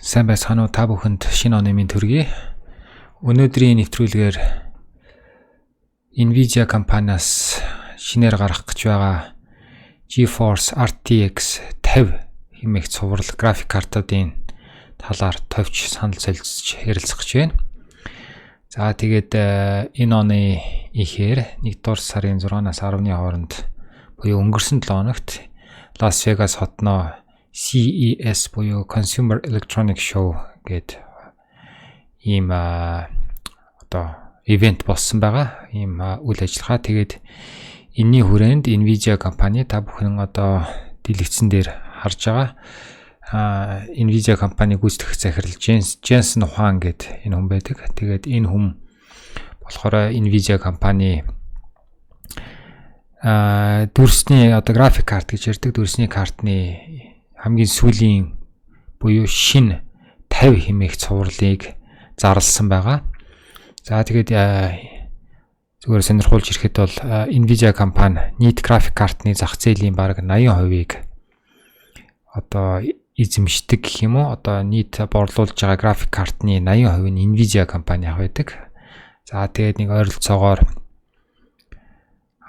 Сайн байцгаана уу, та бүхэнд шинэ оны минь төргий. Өнөөдрийн нэвтрүүлгээр Nvidia компаниас шинээр гарах гэж байгаа GeForce RTX 50 хэмээх цуврал график картуудын талаар товч санал солилцож ярилцах гэж байна. За, тэгээд энэ оны ихээр 1-р сарын 6-наас 10-ны хооронд буюу өнгөрсөн 7 хоногт Лас Вегас хотноо CES буюу Consumer Electronics Show гээд ийм одоо event болсон байгаа. Ийм үйл ажиллагаа. Тэгээд энэний хүрээнд Nvidia компани, та бүхэн одоо дэлгэцэн дээр харж байгаа, Nvidia компани гүйцэтгэх захирал Jensen Huang гээд энэ хүн байдаг. Тэгээд энэ хүн болохоор Nvidia компани дүрсний, одоо график карт гэж ярьдаг дүрсний картны хамгийн сүүлийн буюу шинэ 50 хэмээх цувралыг зарласан байгаа. За, тэгээд зүгээр сонирхуулж ирэхэд бол Nvidia компани нийт график картны зах зээлийн бараг 80%-ийг одоо эзэмшдэг гэх юм уу? Одоо нийт борлуулж байгаа график картны 80% нь Nvidia компани авах байдаг. За, тэгээд нэг ойролцоогоор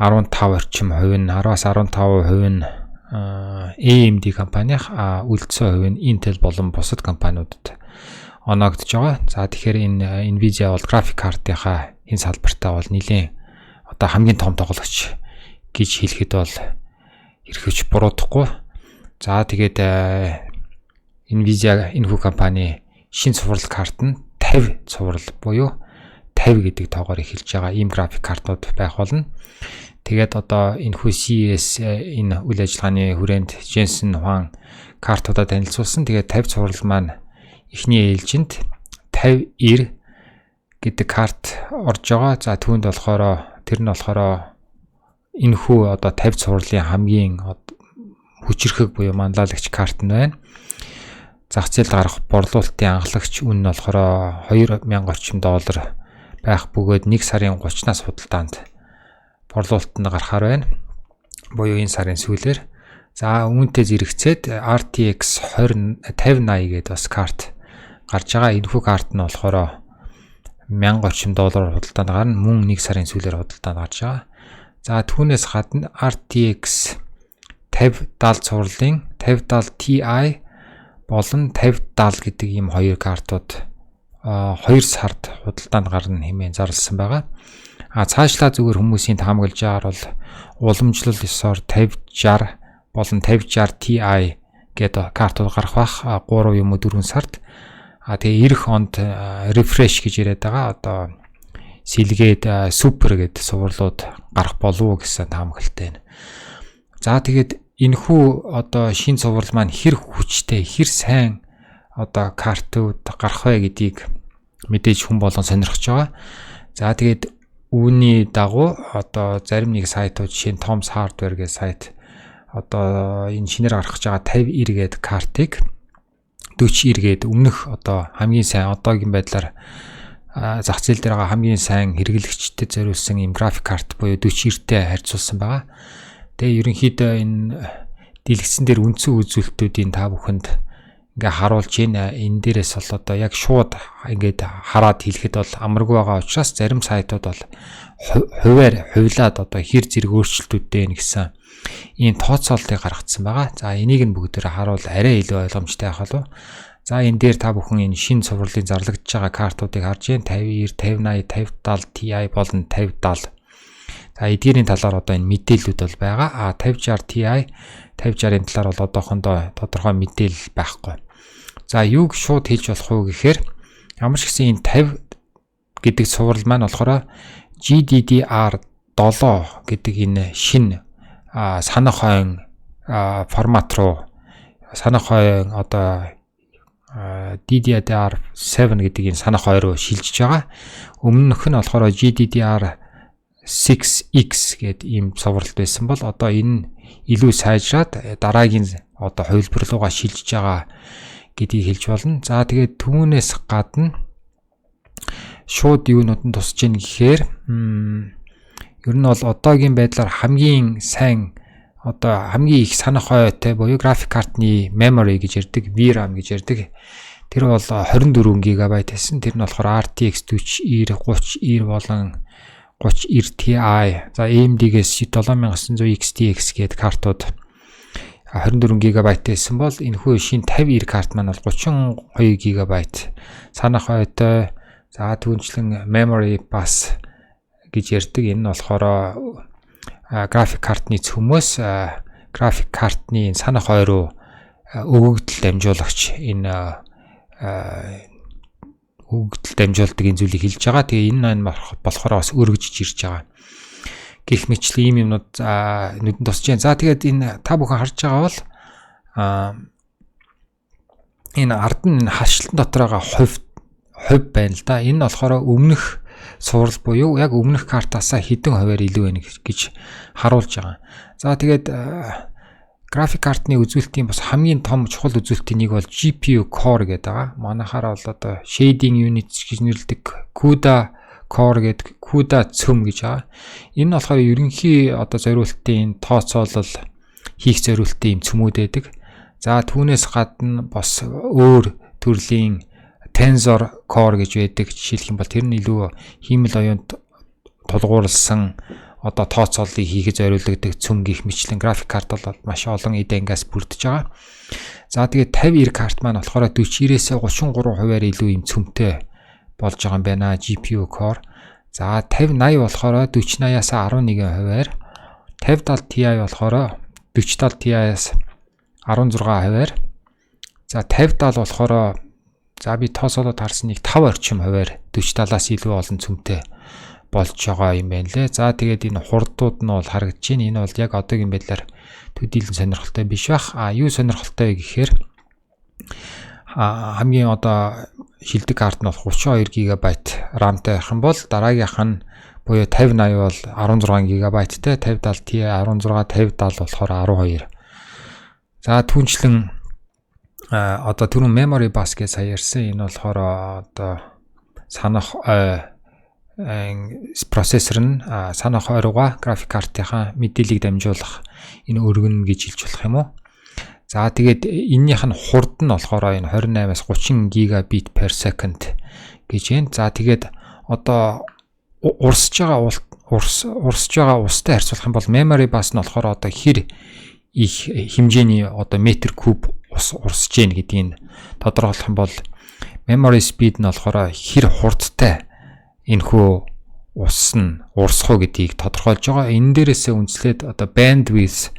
15 орчим хувь нь, 10-аас 15% нь AMD компаних, үлдсэн хувь нь Intel болон бусад компаниудад оноогдож байгаа. За, тэгэхээр энэ Nvidia бол график картынхаа энэ салбартаа бол нэлээд одоо хамгийн том тоглогч гэж хэлэхэд бол эрхэвч буруудахгүй. За, тэгээд Nvidia энэхүү компани шинэ цуврал карт нь 50 цуврал буюу 50 гэдэг тоогоор эхэлж байгаа ийм график картууд байх болно. Тэгээд одоо энэхүү CES энэ үйл ажиллагааны хүрээнд Jensen Huang картуудаа танилцуулсан. Тэгээд 50 цуврал маань эхний ээлжинд 5090 гэдэг карт орж байгаа. За, түүнд болохоор, тэр нь болохоор энэхүү одоо 50 цувралын хамгийн хүчирхэг буюу манлайлагч карт нь байна. Зах зээлд гарах борлуулалтын анхлагч үн нь болохоор 2000 орчим доллар байх бөгөөд 1 сарын 30-наас худалдаанд, борлуулалтанд гарахаар байна. Буюу энэ сарын сүүлээр. За, үүнтэй зэрэгцээд RTX 20 5080 гэдэг бас карт гарч байгаа. Энэхүү карт нь болохоор 1000 орчим доллараар худалдаанд гарна. Мөн 1 сарын сүүлээр худалдаанд гарч байгаа. За, түүнээс гадна RTX 5070 цувралын 5070 Ti болон 5070 гэдэг ийм хоёр картууд 2 сард худалдаанд гарна хэмээн зарласан байгаа. А цаашлаа зүгээр хүмүүсийн таамаглаж байгаагаар бол уламжлал ёсоор 5060 болон 5060 Ti гэдэг картууд гарах бах, 3 юм уу 4 сард. А тэгээ ирэх онд refresh гэж яриад байгаа. Одоо сэлгээд супер гэдэг цувралууд гарах болов уу гэсэн таамаглалтай байна. За, тэгээд энэхүү одоо шинэ цуврал маань хэр хүчтэй, хэр сайн одоо картууд гарах вэ гэдгийг мэдээж хүн болгон сонирхож байгаа. За, тэгээд үүний дагуу одоо зарим нэг сайтууд, жишээ нь Tom's Hardware гэх сайт, одоо энэ шинээр гарах гэж байгаа 5090 гээд картыг 4090 гээд өмнөх одоо хамгийн сайн, одоогийн байдлаар зах зээл дээр байгаа хамгийн сайн хэрэглэгчдэд зориулсан ийм график карт буюу 4090-тэй харьцуулсан байгаа. Тэгээ ерөнхийдөө энэ дэлгэцэн дээр үндсэн үзүүлэлтүүдийн та бүхэнд ингээ харуулж байна. Энэ дээрээс бол одоо яг шууд ингээд хараад хэлэхэд бол амаргүй байгаа учраас зарим сайтууд бол хувиар хувилаад одоо хэр зэрэг өөрчлөлтүүдтэй нэ гэсэн ийм тооцооллыг гаргацсан байгаа. За, энийг нь бүгдээрээ харуул арай илүү ойлгомжтой байх болов. За, энэ дээр та бүхэн энэ шинэ цувралын зарлагдж байгаа картуудыг харж байна. 5090, 5080, 5070 Ti болон 5070. За, эдгээрийн талаар одоо энэ мэдээллүүд бол байгаа. А 5060 Ti, 5060-ын талаар бол одоохондоо тодорхой мэдээлэл байхгүй. За, юуг шууд хэлж болох уу гэхээр ямар ч гэсэн энэ 50 гэдэг цуврал маань болохоор GDDR7 гэдэг энэ шинэ санах ойн формат руу, санах ойн одоо DDR7 гэдэг энэ санах ой руу шилжиж байгаа. Өмнөх нь болохоор GDDR6X гэдэг ийм цувралт байсан бол одоо энэ илүү сайжраад дараагийн одоо хувилбар руугаа шилжиж байгаа гэдгийг хэлж болно. За, тэгээд түүнээс гадна шууд юунууд нь тусаж ийн гэхээр ер нь бол одоогийн байдлаар хамгийн сайн, одоо хамгийн их санах ойтой буюу график картны memory гэж ярьдаг, VRAM гэж ярьдаг. Тэр бол 24 ГБ байсан. Тэр нь болохоор RTX 4090, 3090 болон 3090 Ti. За, AMD-гээс 7900 XTX гээд картууд 24 ГБ байсан бол энэхүү шинэ 5090 карт маань бол 32 ГБ санах ойтой. За, түүнчлэн memory bus гэж ярьдаг. Энэ нь болохоор график картны цөмөөс график картны санах ой руу өгөгдөл дамжуулагч, энэ өгөгдөл дамжуулдаг энэ зүйлийг хэлж байгаа. Тэгээ энэ маань болохоор бас өргөжж ирж байгаа. Гэх мэтчилэн ийм юмнууд нүдэнд тусч байна. За, тэгээд энэ та бүхэн харж байгаа бол энэ ард нь харшилтан дотор байгаа хувь хувь байна л да. Энэ нь болохоор өмнөх цуврал буюу яг өмнөх картаасаа хэдэн хувиар илүү байна гэж харуулж байгаа. За, тэгээд график картны үзүүлэлтийн бас хамгийн том чухал үзүүлэлтийн нэг бол GPU core гэдэг байгаа. Манайхаар бол одоо shading unit гэж нэрлэдэг CUDA core гэдэг, CUDA цөм гэж байгаа. Энэ нь болохоор ерөнхий одоо зориултын тооцоолол хийх зориултын юм цөмүүд байдаг. За, түүнээс гадна бас өөр төрлийн tensor core гэж байдаг. Жишээлх юм бол тэр нь илүү хиймэл оюунд тулгуурласан одоо тооцооллыг хийхэд зориулагддаг цөм гэх мэтчилэн график карт бол маш олон эд ангиас бүрдэж байгаа. За, тэгээд 50 90 карт маань болохоор 49-ээс 33 хувиар илүү юм цөмтэй болж байгаа юм байна, GPU core. За, 50 80 болохоор 40 80-аас 11 хувиар, 50 70 Ti болохоор 40 70 Ti-аас 16 хувиар. За, 50 70 болохоор, за, би тооцоолоод харсан, нэг 5 орчим хувиар 40 70-аас илүү олон цөмтэй болж байгаа юм байна лээ. За, тэгээд энэ хурдууд нь бол харагдаж байна. Энэ бол яг одоогийн байдлаар төдийлөн сонирхолтой биш бах. А юу сонирхолтой вэ гэхээр хамгийн одоо шилдэг карт нь бол 32 ГБ RAM-тай байх юм бол дараагийнх нь буюу 50 80 бол 16 ГБ-тай, 50 70 Ti 16, 50 70 болохоор 12. За, түүнчлэн одоо түрүүн memory bus гэж сая ярьсан. Энэ болохоор одоо санах процессор нь санах ой руугаа график картынхаа мэдээллийг дамжуулах энэ өргөн гэж хэлж болох юм уу? За, тэгээд энэнийх нь хурд нь болохоор энэ 28-аас 30 гигабит per second гэж байна. За, тэгээд одоо урсж байгаа устай харьцуулах юм бол memory bus нь болохоор одоо хэр их хэмжээний одоо метр куб ус урсж гин гэдгийг тодорхойлох юм бол memory speed нь болохоор хэр хурдтай энэхүү ус нь урсах уу гэдгийг тодорхойлж байгаа. Энэ дээрээсээ үндэслээд одоо bandwidth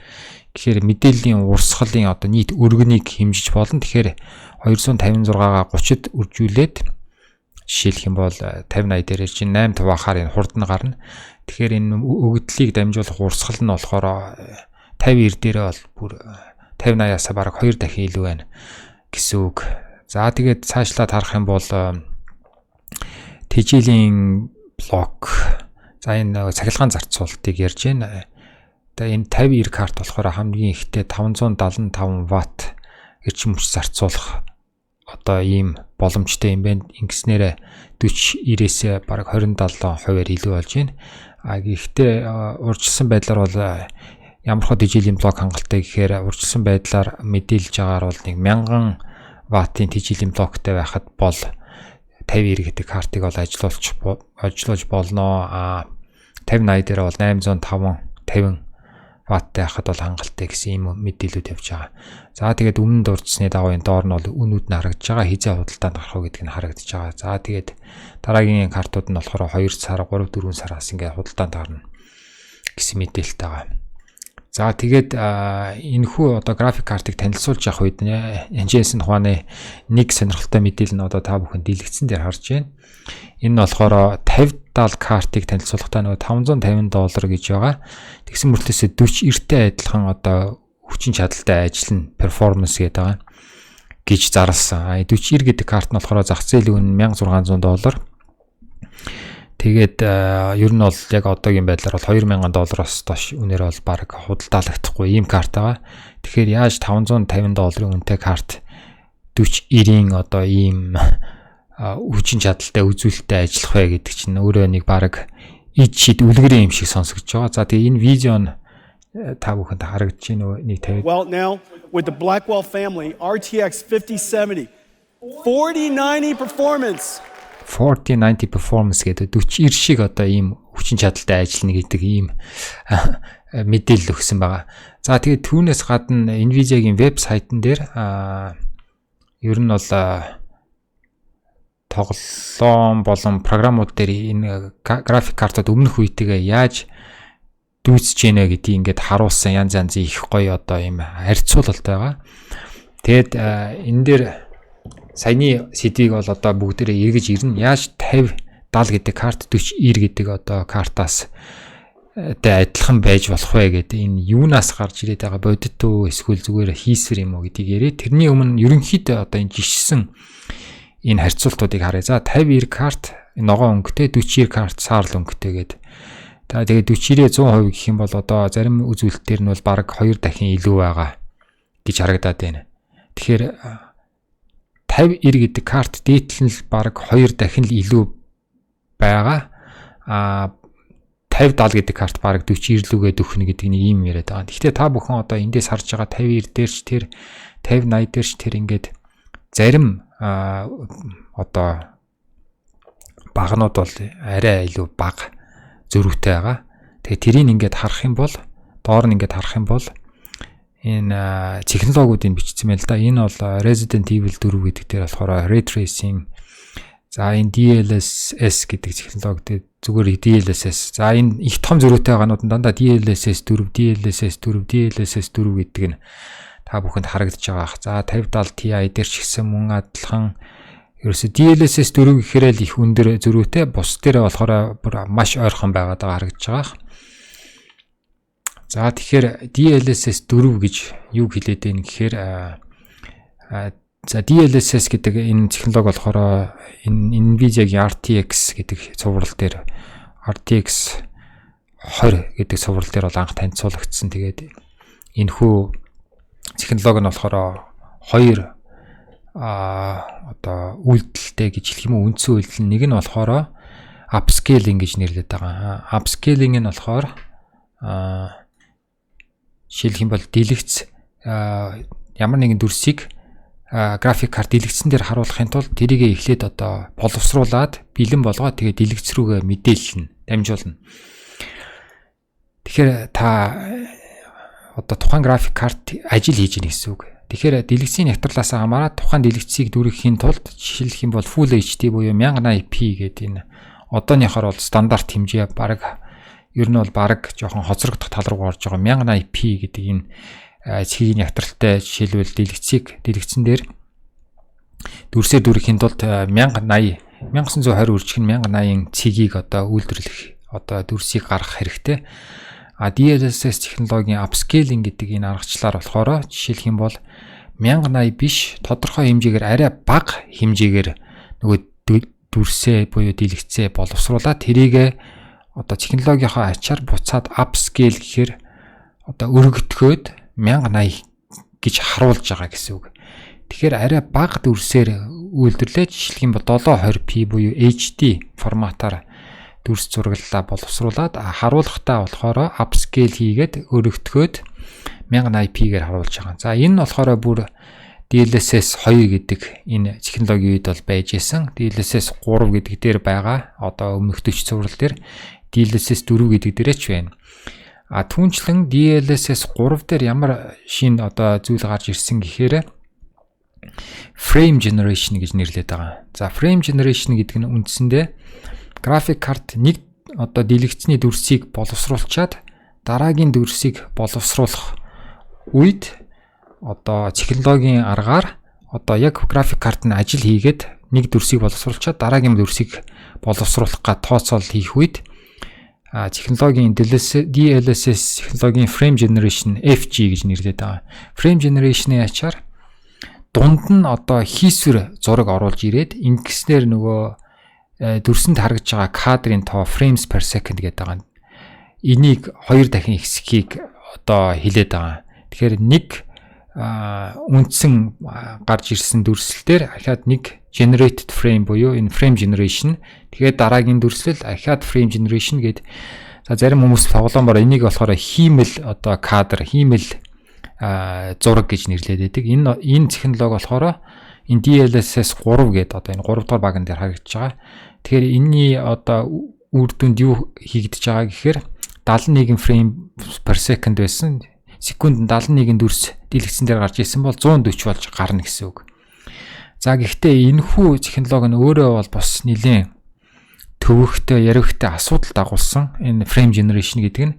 гэхээр мэдээллийн урсгалын одоо нийт өргөнийг хэмжиж болно. Тэгэхээр 256-гаа 30-д үржүүлээд, жишээлх юм бол 50 80 дээр чинь 8 хуваахаар энэ хурд нь гарна. Тэгэхээр энэ өгөгдлийг дамжуулах урсгал нь болохоор 50 90 дээрээ бол бүр 50 80-аас бараг 2 дахин илүү байна гэсэн үг. За, тэгээд цаашлаад харах юм бол тэжээлийн блок, за, энэ цахилгаан зарцуулалтыг ярьж байна. Одоо энэ 50 90 карт болохоор хамгийн ихтэй 575 ватт эрчим хүч зарцуулах одоо ийм боломжтой юм байна. Ингэснээр 40 90-ээс бараг 27 хувиар илүү болж байна. А гэхдээ урьдчилсан байдлаар бол ямар хөө тэжээлийн блок хангалттай гэхээр урьдчилсан байдлаар мэдээлж байгаагаар бол нэг 1000 ваттын тэжээлийн блоктой байхад бол 50 90 гэдэг картыг бол ажиллуулж болно. А 50 80 дээр бол 805 50 ватттай байхад бол хангалттай гэсэн ийм мэдээлүүд явж байгаа. За, тэгээд өмнө дурдсаны дагуу энэ доор нь бол үнүүд нь харагдаж байгаа. Хэзээ худалдаанд гарах уу гэдг нь харагдаж байгаа. За, тэгээд дараагийн картууд нь болохоор 2 сар, 3 4 сараас ингээд худалдаанд гарна гэсэн мэдээлэлтэй байгаа. За, тэгээд энэхүү одоо график картыг танилцуулж явах үед Jensen Huang-ы нэг сонирхолтой мэдээлэл нь одоо та бүхэн дэлгэцэн дээр харж байна. Энэ нь болохоор 50 70 картыг танилцуулахдаа нөгөө 550 доллар гэж байгаа. Тэгсэн мөртлөөсөө 40 90-тэй адилхан одоо хүчин чадалтай ажиллана, performance гэдэг байгаа гэж зарласан. А 40 90 гэдэг карт нь болохоор зах зээлийн үнэ 1600 доллар. Тэгээд ер нь бол яг одоогийн байдлаар бол 2000 доллароос доош үнээр бол баг худалдаалагдахгүй ийм карт байгаа. Тэгэхээр яаж 550 долларын үнэтэй карт 40 90-ийн одоо ийм хүчин чадалтай, үзүүлэлттэй ажиллах вэ гэдэг чинь өөрөө нэг баг ид шид үлгэрийн юм шиг сонсогдож байгаа. За, тэгээ энэ видео нь та бүхэнд харагдаж байна уу? Нэг 50. Well, now with the Blackwell family, RTX 5070 4090 performance. 4090 performance гэдэг 40 шиг одоо ийм хүчин чадалтай ажиллана гэдэг ийм мэдээлэл өгсөн байгаа. За, тэгээд түүнээс гадна Nvidia-гийн вебсайтн дээр ер нь бол тоглоом болон програмууд дээр энэ график картууд өмнөх үетэйгээ яаж дүйцэж гинэ гэдгийг ингээд харуулсан янз янзын их гоё одоо ийм харьцуулалт байгаа. Тэгээд энэ дээр саяны сэдвийг бол одоо бүгдээрээ эргэж ирнэ. Яаж 50 70 гэдэг карт 40 90 гэдэг одоо картаас тэ адилхан байж болох вэ гэдэг, энэ юунаас гарч ирээд байгаа, бодит үү эсвэл зүгээр хийсвэр юм уу гэдгийг яриа. Тэрний өмнө ерөнхийдөө одоо энэ жишсэн энэ харьцуултуудыг харъя. За, 50 90 карт ногоон өнгөтэй, 40 90 карт саарл өнгөтэй гэдэг. За, тэгээд 40-ээ 100% гэх юм бол одоо зарим үзүүлэлтээр нь бол бараг 2 дахин илүү байгаа гэж харагдаад байна. Тэгэхээр 50 90 гэдэг карт дээдл нь л бараг 2 дахин л илүү байгаа. А 50 70 гэдэг карт бараг 40 90 лүүгээ дөхнө гэдэг нэг юм яриад байгаа. Гэхдээ та бүхэн одоо эндээс харж байгаа 50 90 дээр ч тэр, 50 80 дээр ч тэр ингээд зарим одоо багнууд бол арай илүү бага зөрүүтэй байгаа. Тэгээ тэрийг ингээд харах юм бол, доор нь ингээд харах юм бол энэ технологиудыг бичсэн байл да. Энэ бол Resident Evil 4 гэдэг дээр болохоор Ray Tracing, за, энэ DLSS гэдэг технологи дээр зүгээр DLSS. За, энэ их том зөрүүтэй байгаанууд нь дандаа DLSS 4, DLSS 4, DLSS 4 гэдэг нь та бүхэнд харагдаж байгаа ах. За, 50 70 Ti дээр ч гэсэн мөн адилхан ерөөсө DLSS 4 гэхээр л их өндөр зөрүүтэй, бус дээр болохоор бүр маш ойрхон байгаад байгаа харагдаж байгаа. За, тэгэхээр DLSS 4 гэж юу хэлээд байна гэхээр, за, DLSS гэдэг энэ технологи болохоор энэ Nvidia-гийн RTX гэдэг цуврал дээр, RTX 20 гэдэг цуврал дээр бол анх танилцуулагдсан. Тэгээд энэхүү технологи нь болохоор хоёр одоо үйлдэлтэй гэж хэлэх юм уу, үндсэн үйлдэл. Нэг нь болохоор upscaling гэж нэрлэдэг байгаа. Upscaling нь болохоор жишээлх юм бол дэлгэц, ямар нэгэн дүрсийг график карт дэлгэцэн дээр харуулахын тулд тэрийг эхлээд одоо боловсруулад, бэлэн болгоод, тэгээд дэлгэц рүүгээ мэдээлэлнэ, дамжуулна. Тэгэхээр та одоо тухайн график карт ажил хийж гэнэ гэсэн үг. Тэгэхээр дэлгэцийн нягтралаас хамаарат тухайн дэлгэцийг дүүргэхийн тулд, жишээлх юм бол Full HD буюу 1080p гэдэг энэ одооныхоор бол стандарт хэмжээ, бараг ер нь бол бараг жоохон хоцрогдох тал руу орж байгаа 1080p гэдэг энэ цэгийн нягтралтай, жишээлбэл, дэлгэцийг дэлгэцэн дээр дүрсээр дүүрэхийн тулд 1080, 1920 үржих нь 1080 цэгийг одоо үйлдвэрлэх, одоо дүрсийг гаргах хэрэгтэй. А DLSS технологийн upscaling гэдэг энэ аргачлалаар болохоор, жишээлх юм бол, 1080 биш, тодорхой хэмжээгээр, арай бага хэмжээгээр нөгөө дүрсээ буюу дэлгэцээ боловсруулаад, тэрийг одоо технологийнхоо ачаар буцаад upscale гэхээр одоо өргөтгөөд 1080 гэж харуулж байгаа гэсэн үг. Тэгэхээр арай бага дүрсээр үйлдвэрлээд, жишээлх юм бол 720p буюу HD форматаар дүрс зураглалаа боловсруулад, харуулгатай болохоор upscale хийгээд, өргөтгөөд 1080p-гээр харуулж байгаа. За, энэ нь болохоор бүр DLSS 2 гэдэг энэ технологийн үед бол байж исэн. DLSS 3 гэдэг дээр байгаа. Одоо өмнөх 40 цуврал дээр DLSS 4 гэдэг дээрээ ч байна. А түүнчлэн DLSS 3 дээр ямар шинэ одоо зүйл гарч ирсэн гэхээр frame generation гэж нэрлэдэг байгаа. За, frame generation гэдэг нь үндсэндээ график карт нэг одоо дэлгэцний дүрсийг боловсруулчаад дараагийн дүрсийг боловсруулах үед одоо технологийн аргаар одоо яг график карт нь ажил хийгээд нэг дүрсийг боловсруулчаад дараагийн дүрсийг боловсруулах га тооцоол хийх үед технологийн DLSS технологийн frame generation, FG гэж нэрлэдэг байгаа. Frame generation-ы ачаар дунд нь одоо хийсвэр зураг оруулж ирээд, ингэснээр нөгөө дүрсэнд харагдж байгаа кадрын тоо, frames per second гэдэг байгаа. Энийг хоёр дахин ихсэхийг одоо хэлээд байгаа. Тэгэхээр нэг үндсэн гарч ирсэн дүрслэл дээр ахаад нэг generated frame буюу энэ frame generation, тэгээд дараагийн дүрслэл ахаад frame generation гээд. За, зарим хүмүүс тоглоомоор энийг болохоор хиймэл одоо кадр, хиймэл зураг гэж нэрлэдэг байдаг. Энэ технологи болохоор Энэ DLSS 3 гэдэг одоо энэ 3 дугаар баган дээр харагдаж байгаа. Тэгэхээр энэний одоо үр дүнд юу хийгдэж байгаа гэхээр 71 frame per second байсан. Секундэд 71 дүрс дэлгэцэн дээр гарч ирсэн бол 140 болж гарна гэсэн үг. За, гэхдээ энэхүү технологи нь өөрөө бол бас нэлээд төвөгтэй, яривхтай асуудал дагуулсан. Энэ frame generation гэдэг нь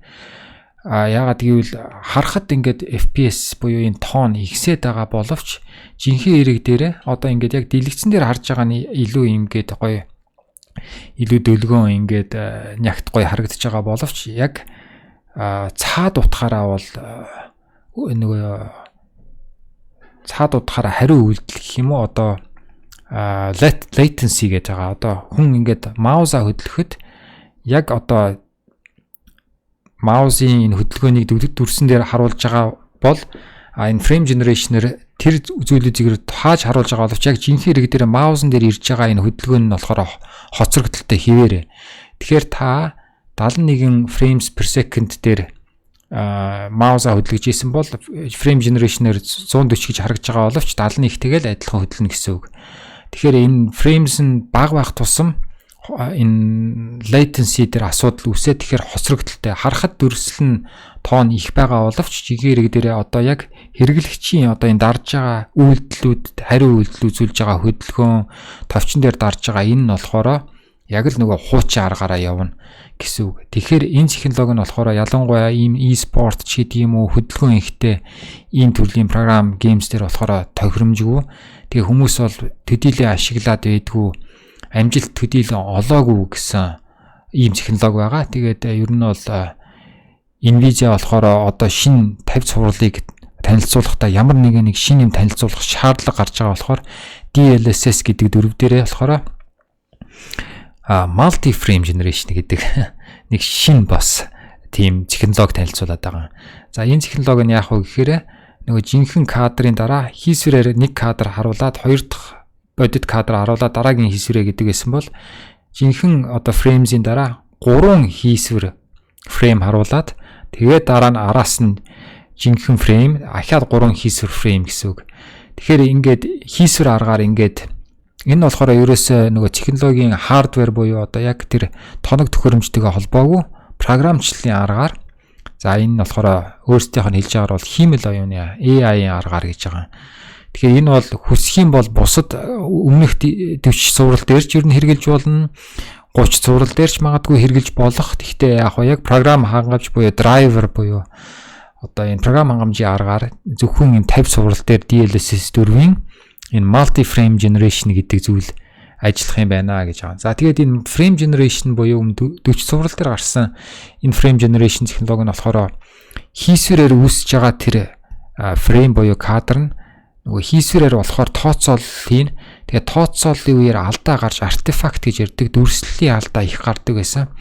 яагаад гэвэл харахад ингээд FPS буюу энэ тоон ихсээд байгаа боловч жинхэнэ хэрэг дээр одоо ингээд яг дэлгэцэн дээр харж байгаа нь илүү ингээд гоё, илүү дөлгөөн, ингээд нягт гоё харагдаж байгаа боловч яг цаад утгаараа бол нөгөө цаад утгаараа хариу үйлдэл гэх юм уу, одоо latency гэж байгаа. Одоо хүн ингээд mouse аа хөдлөхөд яг одоо mouse ын энэ хөдөлгөөнийг дүрсэн дээр харуулж байгаа бол энэ frame generation-ээр тэр зүйлүүд зэрэг хааж харуулж байгаа боловч яг жинхэнэ хэрэг дээр mouse н дээр ирж байгаа энэ хөдөлгөөн нь болохоор хоцрогдолтой хэвээрээ. Тэгэхээр та 71 frames per second дээр mouse аа хөдөлгөж исэн бол frame generation-ээр 140 гэж харагдаж байгаа боловч 71-тэйгээ л адилхан хөдөлнө гэсэн үг. Тэгэхээр энэ frames нь бага байх тусам энэ latency дээр асуудал үүсээд, тэгэхээр хоцрогдолтой, харахад дүрслэл нь тоон их байгаа боловч жинхэнэ хэрэг дээр одоо яг хэрэглэгчийн одоо энэ дарж байгаа үйлдэлүүд, хариу үйлдэл үзүүлж байгаа хөдөлгөөн, товчон дээр дарж байгаа энэ нь болохоор яг л нөгөө хуучин аргаараа явна гэсэн үг. Тэгэхээр энэ технологи нь болохоор ялангуяа ийм e-sport ч гэдэг юм уу, хөдөлгөөн ихтэй ийм төрлийн програм games дээр болохоор тохиромжгүй. Тэгээ хүмүүс бол төдийлөн ашиглаад байдгүй, амжилт төдийлөн олоогүй гэсэн ийм технологи байгаа. Тэгээд ер нь бол Nvidia болохоор одоо шинэ 50 цувралыг танилцуулахдаа ямар нэгэн нэг шинэ юм танилцуулах шаардлага гарч байгаа болохоор DLSS гэдэг дөрв дээрээ болохоор multi frame generation гэдэг нэг шинэ бас тийм технологи танилцуулаад байгаа. За, энэ технологи нь яах вэ гэхээр нөгөө жинхэнэ кадрын дараа хийсвэрээр нэг кадр харуулад, хоёр дахь бодит кадр харуулад, дараагийн хийсвэрээ гэдэг байсан бол жинхэнэ одоо frames ийн дараа гурван хийсвэр frame харуулад, тэгээд дараа нь араас нь жинхэнэ frame, ахиад гурван хийсвэр frame гэсэн үг. Тэгэхээр ингээд хийсвэр аргаар ингээд энэ болохоор ерөөсөө нөгөө технологийн hardware буюу одоо яг тэр тоног төхөөрөмжтэйгээ холбоогүй програмчлалын аргаар, за, энэ нь болохоор өөрсдийнх нь хэлж байгаагаар бол хиймэл оюуны AI-ийн аргаар гэж байгаа. Тэгэхээр энэ бол хүсэх юм бол бусад өмнөх 40 цуврал дээр ч ер нь хэрэгжилж болно. 30 цуврал дээр ч магадгүй хэрэгжилж болох. Гэхдээ яг яг програм хангамж буюу driver буюу одоо энэ програм хангамжийн аргаар зөвхөн энэ 50 цуврал дээр DLSS 4-ийн энэ multi frame generation гэдэг зүйл ажиллах юм байна гэж байгаа. За, тэгээд энэ frame generation буюу 40 цуврал дээр гарсан энэ frame generation технологи нь болохоор хийсвэрээр үүсэж байгаа тэр frame буюу кадр нь нөгөө хийсвэрээр болохоор тооцоолол хийн. Тэгээд тооцооллын үеэр алдаа гарч, artifact гэж ярьдаг дүрслэлийн алдаа их гардаг байсан.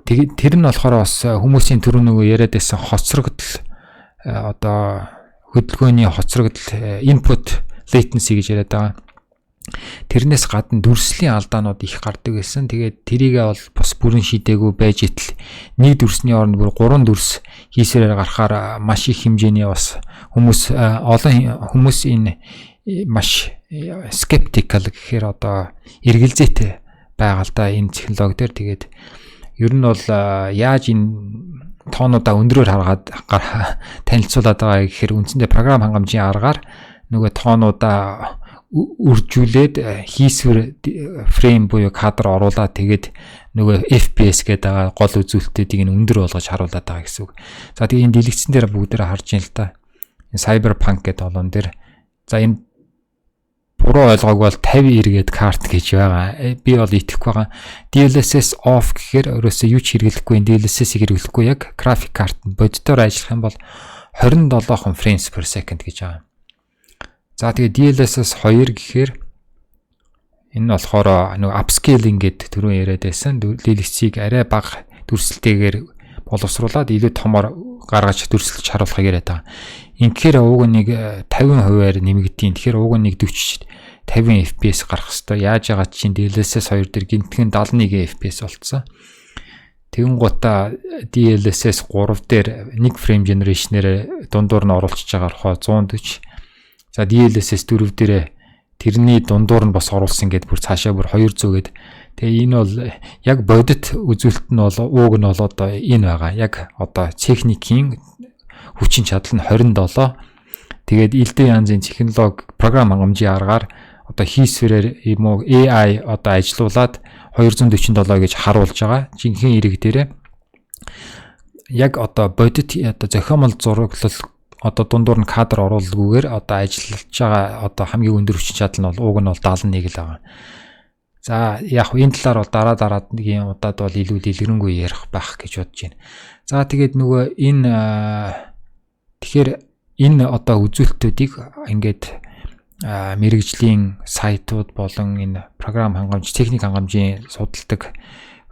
Тэгээд тэр нь болохоор бас хүмүүсийн түрүү нөгөө яриад байсан хоцрогдол, одоо хөдөлгөөний хоцрогдол, input latency гэж яриад байгаа. Тэрнээс гадна дүрслийн алдаанууд их гардаг байсан. Тэгээд тэрийгээ бол бас бүрэн шийдээгүй байж итэл нэг дүрсний оронд бүр гурван дүрс хийсвэрээр гарахаар маш их хэмжээний бас хүмүүс, олон хүмүүс энэ маш skeptical гэхээр одоо эргэлзээтэй байгаа л да энэ технологи дээр. Тэгээд ер нь бол яаж энэ тоонуудаа өндрөөр харгаад танилцуулаад байгаа гэхээр үндсэндээ програм хангамжийн аргаар нөгөө тоонуудаа үржүүлээд, хийсвэр frame буюу кадр оруулаад, тэгээд нөгөө FPS гэдэг байгаа гол үзүүлэлтүүдийг нь өндөр болгож харуулад байгаа гэсэн үг. За, тэгээ энэ дэлгэцэн дээр бүгдээрээ харж байна л да. Энэ Cyberpunk гэдэг олон дээр, за, энэ буруу ойлгоог бол 50 90 гээд карт гэж байгаа. Би бол итгэхгүй байгаа. DLSS off гэхээр өөрөөсөө юу ч хэрэглэхгүй, DLSS-ийг хэрэглэхгүй, яг график карт бодитоор ажиллах юм бол 27 frames per second гэж байгаа. За, тэгээ DLSS 2 гэхээр энэ нь болохоор нөгөө upscaling гэдэг түрүүн яриад байсан. Дэлгэцийг арай бага дүрслэлтэйгээр боловсруулад илүү томор гаргаж дүрсэлж харуулахыг яриад байгаа. Инхээр уг нэг 50%-аар нэмэгдийн. Тэгэхээр уг нэг 40 50 FPS гарах хэвээр. Яаж яагаад чинь DLSS 2 дээр гинтгэн 71 FPS болцсон. Тэгэн гутаа DLSS 3 дээр нэг frame generation-ээр дундуур нь оруулчихж байгаа болохоор 140. За, DLSS 4 дээрээ Тэрний дундуур нь бас оруулсан гээд бүр цаашаа бүр 200 гээд. Тэгээ энэ бол яг бодит үзүүлэлт нь бол ууг нь бол одоо энэ байгаа. Яг одоо техникийн хүчин чадал нь 27. Тэгээд элдэн янзын технологи, програм хангамжийн аргаар одоо хийсвэрээр юм уу, AI одоо ажилуулад 247 гэж харуулж байгаа. Жинхэнэ эрэг дээрээ яг одоо бодит одоо зохиомол зураглал, одоо дундуур нь кадр оруулалгүйгээр одоо ажиллаж байгаа одоо хамгийн өндөр хүчин чадал нь бол ууг нь бол 71 л байгаа. За, яг энэ талаар бол дараа дараагийн удаад бол илүү дэлгэрэнгүй ярих байх гэж бодож байна. За, тэгээд нөгөө энэ тэгэхээр энэ одоо үзүүлэлтүүдийг ингээд мэргэжлийн сайтууд болон энэ програм хангамж, техник хангамжийн судалдаг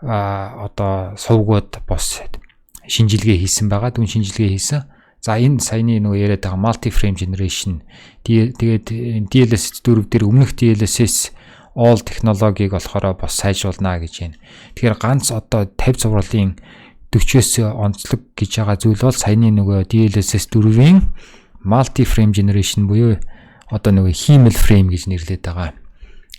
одоо сувгууд бас шинжилгээ хийсэн байгаа. Дүн шинжилгээ хийсэн. За, энэ саяны нөгөө яриад байгаа multi frame generation, тэгээд DLSS 4 дээр өмнөх DLSS all технологиг болохоор бас сайжруулнаа гэж байна. Тэгэхээр ганц одоо 50 цувралын 40-оос онцлог гэж байгаа зүйл бол саяны нөгөө DLSS 4-ийн multi frame generation буюу одоо нөгөө хиймэл frame гэж нэрлэдэг байгаа.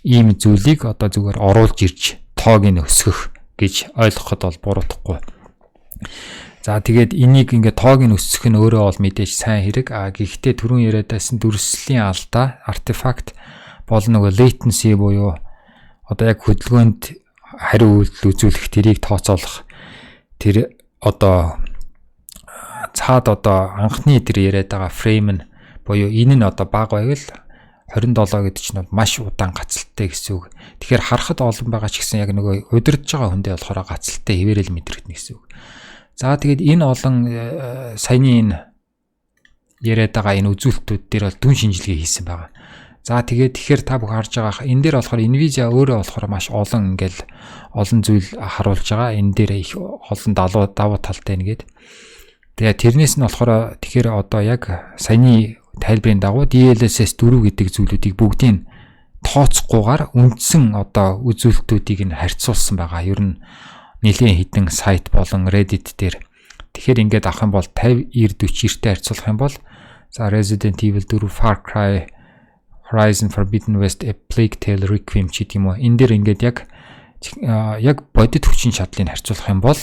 Ийм зүйлийг одоо зүгээр оруулж ирж тоог нь өсгөх гэж ойлгоход бол буруутахгүй. За, тэгээд энийг ингээд тоог нь өсгөх нь өөрөө бол мэдээж сайн хэрэг. А гэхдээ түрүүн яриад байсан дүрслийн алдаа, artifact болон нөгөө latency буюу одоо яг хөдөлгөөнд хариу үйлдэл үзүүлэх, тэрийг тооцоолох тэр одоо цаад одоо анхны тэр яриад байгаа frame нь буюу энэ нь одоо бага байвал 27 гэдэг чинь бол маш удаан гацалтай гэсэн үг. Тэгэхээр харахад олон байгаа ч гэсэн яг нөгөө удирдах байгаа хүндээ болохоор гацалтай хэвээрэл мэдрэгдэнэ гэсэн үг. За, тэгээд энэ олон саяны энэ яриад байгаа энэ үзүүлэлтүүд дээр бол дүн шинжилгээ хийсэн байгаа. За, тэгээд тэгэхээр та бүхэн харж байгаа, энэ дээр болохоор Nvidia өөрөө болохоор маш олон ингээл олон зүйл харуулж байгаа. Энэ дээр их олон давуу талтай нэгэд. Тэгээд тэрнээс нь болохоор тэгэхээр одоо яг саяны тайлбарын дагуу DLSS 4 гэдэг зүйлүүдийг бүгдийг тооцохгүйгээр үндсэн одоо үзүүлэлтүүдийг нь харьцуулсан байгаа. Ер нь нэлээд хэдэн сайт болон Reddit дээр. Тэгэхээр ингээд авах юм бол 50 90 40 90-тэй харьцуулах юм бол, за, Resident Evil 4, Far Cry, Horizon Forbidden West, A Plague Tale Requiem ч гэдэг юм уу. Энэ дээр ингээд яг бодит хүчин чадлыг харьцуулах юм бол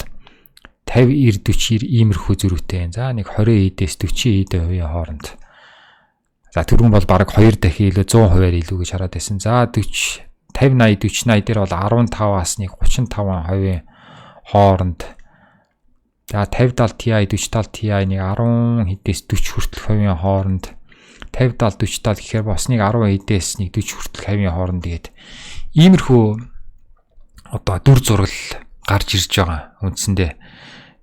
50 90 40 90 иймэрхүү зөрүүтэй байна. За, нэг 20 эдээс 40 эд хувийн хооронд. За, түрүүн бол бараг 2 дахин илүү, 100%-аар илүү гэж хараад байсан. За, 40 50 80 40 80 дээр бол 15-аас нэг 35% хооронд. За, 50 70 Ti, 40 70 Ti нэг 10 хэдээс 40 хүртэлх хувийн хооронд, 50 70 40 70 гэхээр бас нэг 10 хэдээс нэг 40 хүртэлх хувийн хооронд тэгээд иймэрхүү одоо дүр зураг гарч ирж байгаа үндсэндээ.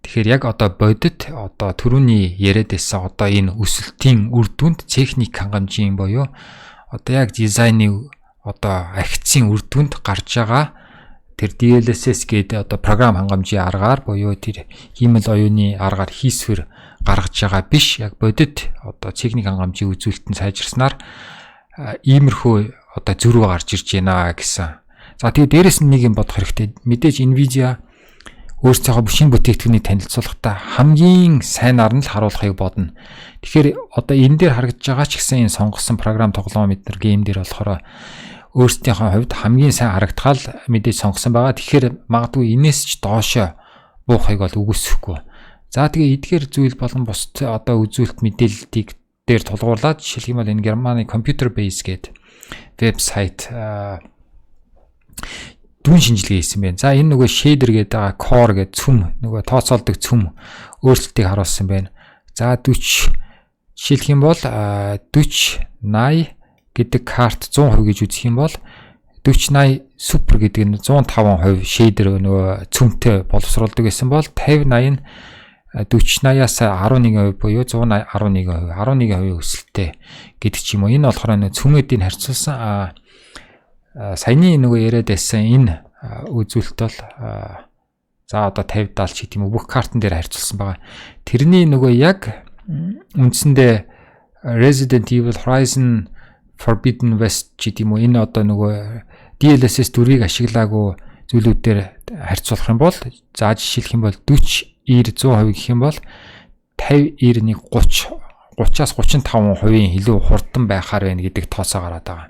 Тэгэхээр яг одоо бодит одоо түрүүний яриад байсан одоо энэ өсөлтийн үр дүнд, техник хангамжийн буюу одоо яг дизайны одоо агцын үр дүнд гарч байгаа тэр DLSS гэдэг одоо програм хангамжийн аргаар буюу тэр хиймэл оюуны аргаар хийсвэр гаргаж байгаа биш, яг бодит одоо техник хангамжийн үзүүлэлт нь сайжирснаар иймэрхүү одоо зөрүү гарч ирж байна гэсэн. За, тэгээ дээрэс нь нэг юм бодох хэрэгтэй. Мэдээж Nvidia өөрсдийнхөө шинэ бүтээгдэхүүнийг танилцуулахдаа хамгийн сайнаар нь л харуулахыг бодно. Тэгэхээр одоо энэ дээр харагдаж байгаа ч гэсэн энэ сонгосон програм, тоглоом эднэр game дээр болохоор өөрсдийнхөө хувьд хамгийн сайн харагдахал мэдээж сонгосон байгаа. Тэгэхээр магадгүй энэс ч доошо буухыг бол үгүйсэхгүй. За, тэгээ эдгээр зүйл болон бусд одоо үзүүлэлт мэдээллүүдийг дээр тулгуурлаад, жишээлх юм бол энэ Германы Computer Base гэдэг вебсайт дүн шинжилгээ хийсэн байна. За, энэ нөгөө shader гэдэг байгаа core гэдэг цөм, нөгөө тооцоолдог цөм өөрчлөлтийг харуулсан байна. За, 40, жишээлх юм бол 40 80 гэдэг карт 100% гэж үзэх юм бол 40 80 Super гэдэг нь 105% shader нөгөө цөмтэй боловсруулдаг гэсэн бол 50 80 нь 40 80-аас 11% буюу 111%, 11% өсөлттэй гэдэг ч юм уу. Энэ болохоор нөө цөмөдийг харьцуулсан. Саяны нөгөө яриад байсан энэ үзүүлэлт бол, за, одоо 50 70 ч гэдэг юм уу, бүх картн дээр харьцуулсан байгаа. Тэрний нөгөө яг үндсэндээ Resident Evil, Horizon Forbidden West ч гэдэг юм уу, энэ одоо нөгөө DLSS 4-ийг ашиглаагүй зүйлүүд дээр харьцуулах юм бол, за, жишээлх юм бол 40 90 100% гэх юм бол 50 90 нэг 30 30-аас 35% илүү хурдан байхаар байна гэдэг тооцоо гараад байгаа.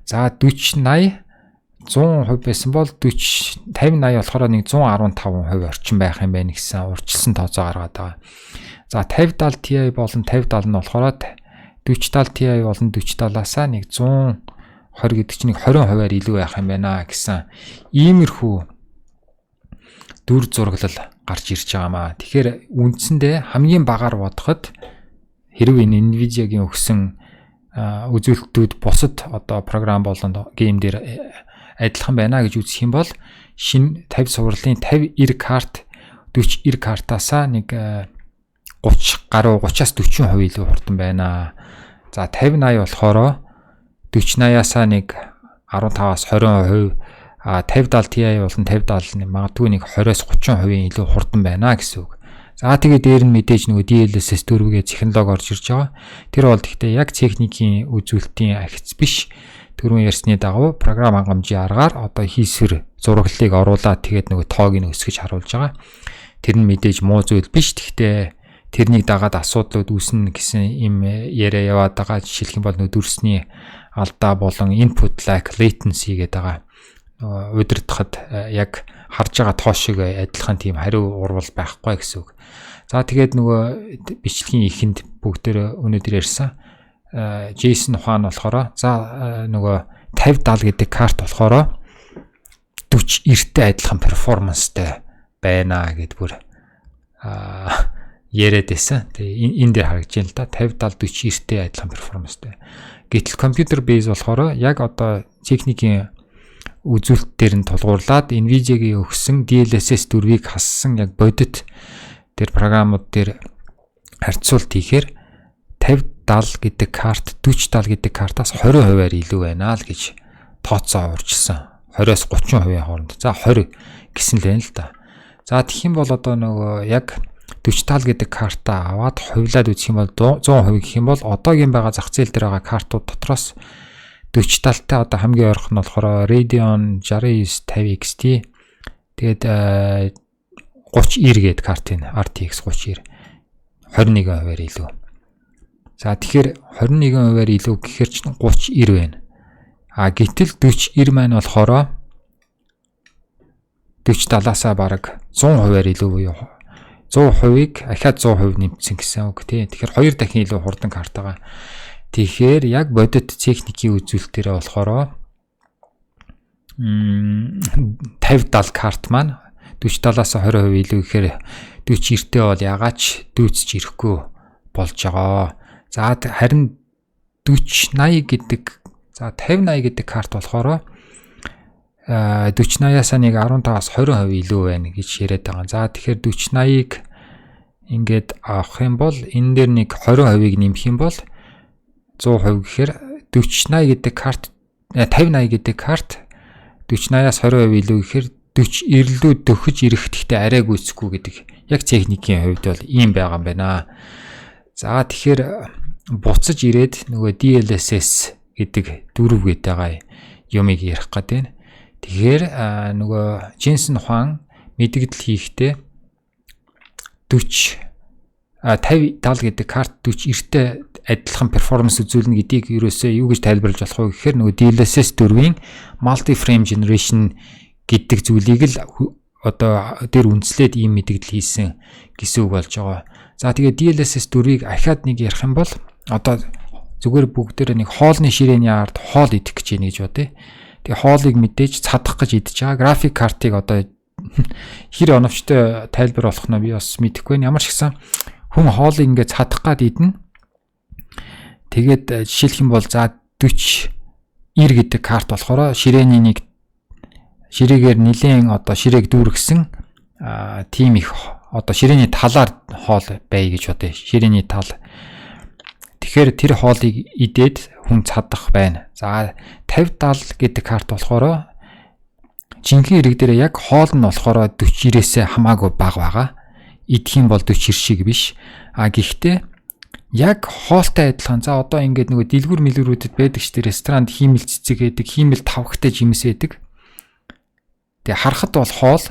За, 40 80 100% байсан бол 40 50 80 болохоор нэг 115% орчим байх юм байна гэсэн урьдчилсан тооцоо гаргаад байгаа. За, 50 70 Ti болон 50 70 нь болохоор 40 70 Ti болон 40 70-аас нэг 120 гэдэг чинь нэг 20%-аар илүү байх юм байна гэсэн иймэрхүү дүр зураглал гарч ирж байгаамаа. Тэгэхээр үндсэндээ хамгийн багаар бодоход хэрвээ энэ Nvidia-гийн өгсөн үзүүлэлтүүд бусад одоо програм болон game дээр адилхан байна гэж үзэх юм бол шинэ 50 цувралын 50 90 карт 40 90 картаасаа нэг 30 гаруй, 30-аас 40% илүү хурдан байна. За, 50 80 болохоор 40 80-аасаа нэг 15-аас 20%, а 50 70 Ti болон 50 70 магадгүй нэг 20-оос 30% илүү хурдан байна гэсэн үг. За, тэгээ дээр нь мэдээж нөгөө DLSS 4-гээ технологи орж ирж байгаа. Тэр бол гэхдээ яг техникийн үзүүлэлтийн ахиц биш. Түрүүн ярьсны дагуу програм хангамжийн аргаар одоо хийсвэр зураглалыг оруулаад, тэгээд нөгөө тоог нь өсгөж харуулж байгаа. Тэр нь мэдээж муу зүйл биш. Гэхдээ тэрнийг дагаад асуудлууд үүснэ гэсэн юм яриа яваад байгаа. Жишээлх юм бол нөгөө дүрсний алдаа болон input lag, latency гэдэг байгаа. Нөгөө удирдахад яг харж байгаа тоо шиг адилхан тийм хариу урвал байхгүй гэсэн үг. За, тэгээд нөгөө бичлэгийн эхэнд бүгдээр өнөөдөр ярьсан Jensen Huang болохоор за нөгөө 50 70 гэдэг карт болохоор 40 90-тэй адилхан performance тай байна гэд бүр яриад байсан. Тэгээ энэ дээр харагдаж байна л да. 50 70 40 90-тэй адилхан performance тай. Гэтэл computer base болохоор яг одоо техникийн үзүүлэлт дээр нь тулгуурлаад Nvidia-гийн өгсөн DLSS 4-ийг хассан яг бодит тэр програмууд дээр харьцуулт хийхээр 50 70 гэдэг карт 40 70 гэдэг картаас 20%-аар илүү байна л гэж тооцоо урьдчилсан. 20-оос 30% хооронд. За, 20 гэсэн л байна л да. За, тэгэх юм бол одоо нөгөө яг 40 70 гэдэг картаа аваад хувилаад үзэх юм бол 100% гэх юм бол одоогийн байгаа зах зээл дээр байгаа картууд дотроос 40 70-тай одоо хамгийн ойрхон нь болохоор Radeon 69 50 XT, тэгээд 30 90 гээд картын RTX 3090 21%-аар илүү. За, тэгэхээр 21%-аар илүү гэхээр чинь 30 90 байна. А гэтэл 40 90 маань болохоор 40 70-асаа бараг 100%-аар илүү буюу 100%-ыг ахиад 100% нэмсэн гэсэн үг тий. Тэгэхээр хоёр дахин илүү хурдан карт байгаа. Тэгэхээр яг бодит техникийн үзүүлэлтээрээ болохоор 50 70 карт маань 40 70-аас 20% илүү гэхээр 40 90-тэй бол ягаад ч дүйцэж ирэхгүй болж байгаа. За, харин 40 80 гэдэг, за 50 80 гэдэг карт болохоор 40 80-аас нэг 15-аас 20% илүү байна гэж яриад байгаа. За, тэгэхээр 40 80-ыг ингээд авах юм бол энэ дээр нэг 20%-ыг нэмэх юм бол 100% гэхээр 40 80 гэдэг карт, 50 80 гэдэг карт 40 80-аас 20% илүү гэхээр 40 90 лүү дөхөж ирэх, гэхдээ арай гүйцэхгүй гэдэг яг техникийн хувьд бол ийм байгаа юм байна. За, тэгэхээр буцаж ирээд нөгөө DLSS гэдэг дөрөв гэдэг байгаа юмыг ярих гээд байна. Тэгэхээр нөгөө Jensen Huang мэдэгдэл хийхдээ 40 50 70 гэдэг карт 40 90-тэй адилхан performance үзүүлнэ гэдгийг ерөөсөө юу гэж тайлбарлаж болох вэ гэхээр нөгөө DLSS 4-ийн multi frame generation гэдэг зүйлийг л одоо дээр үндэслээд ийм мэдэгдэл хийсэн гэсэн үг болж байгаа. За, тэгээ DLSS 4-ийг ахиад нэг ярих юм бол одоо зүгээр бүгдээрээ нэг хоолны ширээний ард хоол идэх гэж байна гэж бодъё. Тэгээ хоолыг мэдээж цадах гэж идэж байгаа. График картыг одоо хэр оновчтой тайлбар болох нь би бас мэдэхгүй байна. Ямар ч гэсэн хүн хоолыг ингээд цадах гад идэнэ. Тэгээд жишээлх юм бол за 40 90 гэдэг карт болохоор ширээний нэг ширээгээр нилээн одоо ширээг дүүргэсэн тийм их одоо ширээний талаар хоол бай гэж бодъё. Ширээний тал. Тэгэхээр тэр хоолыг идээд хүн цадах байна. За, 50 70 гэдэг карт болохоор жинхэнэ хэрэг дээр яг хоол нь болохоор 40 90-ээс хамаагүй бага байгаа. Идэх юм бол 40 90 шиг биш. А гэхдээ яг хоолтой адилхан, за одоо ингээд нөгөө дэлгүүр мэлгүүрүүдэд байдаг ч тэр ресторанд хиймэл цэцэг гэдэг, хиймэл тавхтай жимс байдаг. Тэгээ харахад бол хоол,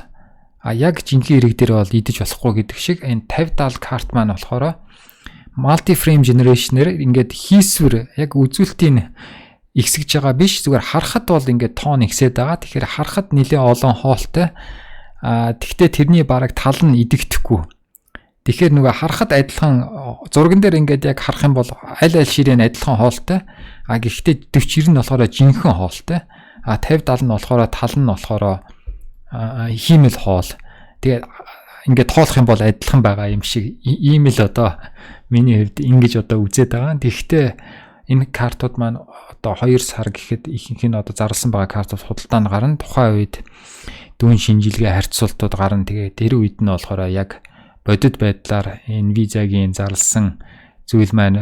а яг жинхэнэ хэрэг дээр бол идэж болохгүй гэдэг шиг энэ 50 70 карт маань болохоор multi frame generation-ээр ингээд хийсвэр яг үзүүлэлтийн ихсэж байгаа биш, зүгээр харахад бол ингээд тоон ихсээд байгаа. Тэгэхээр харахад нэлээд олон хоолтой. Тэгтээ тэрний бараг тал нь идэгдэхгүй. Тэгэхээр нөгөө харахад адилхан, зурган дээр ингээд яг харах юм бол аль аль ширээ нь адилхан хоолтой. Гэхдээ 40 90 нь болохоор жинхэнэ хоолтой. 50 70 нь болохоор тал нь болохоор хиймэл хоол. Тэгээд ингээд тоолох юм бол адилхан байгаа юм шиг ийм л одоо миний хувьд ингэж одоо үзээд байгаа. Тэгэхдээ энэ картууд маань одоо 2 сар гэхэд ихэнх нь одоо зарласан байгаа картууд худалдаанд гарна. Тухайн үед дүн шинжилгээ, харьцуултууд гарна. Тэгээ тэр үед нь болохоор яг бодит байдлаар Nvidia-гийн зарласан зүйл маань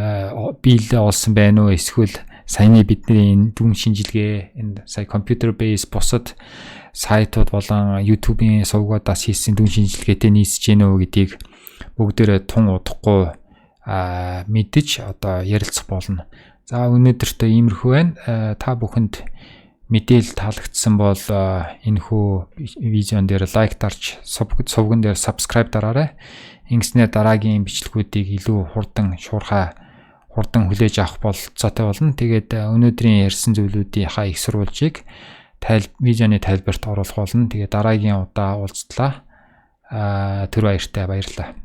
биелэлээ олсон байна уу, эсвэл саяны бидний энэ дүн шинжилгээ, энэ сая computer base, бусад сайтууд болон YouTube-ийн сувгуудаас хийсэн дүн шинжилгээтэй нийцэж гэнэ үү гэдгийг бүгдээрээ тун удахгүй мэдэж одоо ярилцах болно. За, өнөөдөртөө иймэрхүү байна. Та бүхэнд мэдээлэл таалагдсан бол энэхүү видеон дээр лайк дарж, сувган дээр subscribe дараарай. Ингэснээр дараагийн бичлэгүүдийг илүү хурдан, шуурхай, хурдан хүлээж авах бололцоотой болно. Тэгээд өнөөдрийн ярьсан зүйлүүдийнхаа их сурвалжийг видеоны тайлбарт оруулах болно. Тэгээд дараагийн удаа уулзлаа. Түр баяртай, баярлалаа.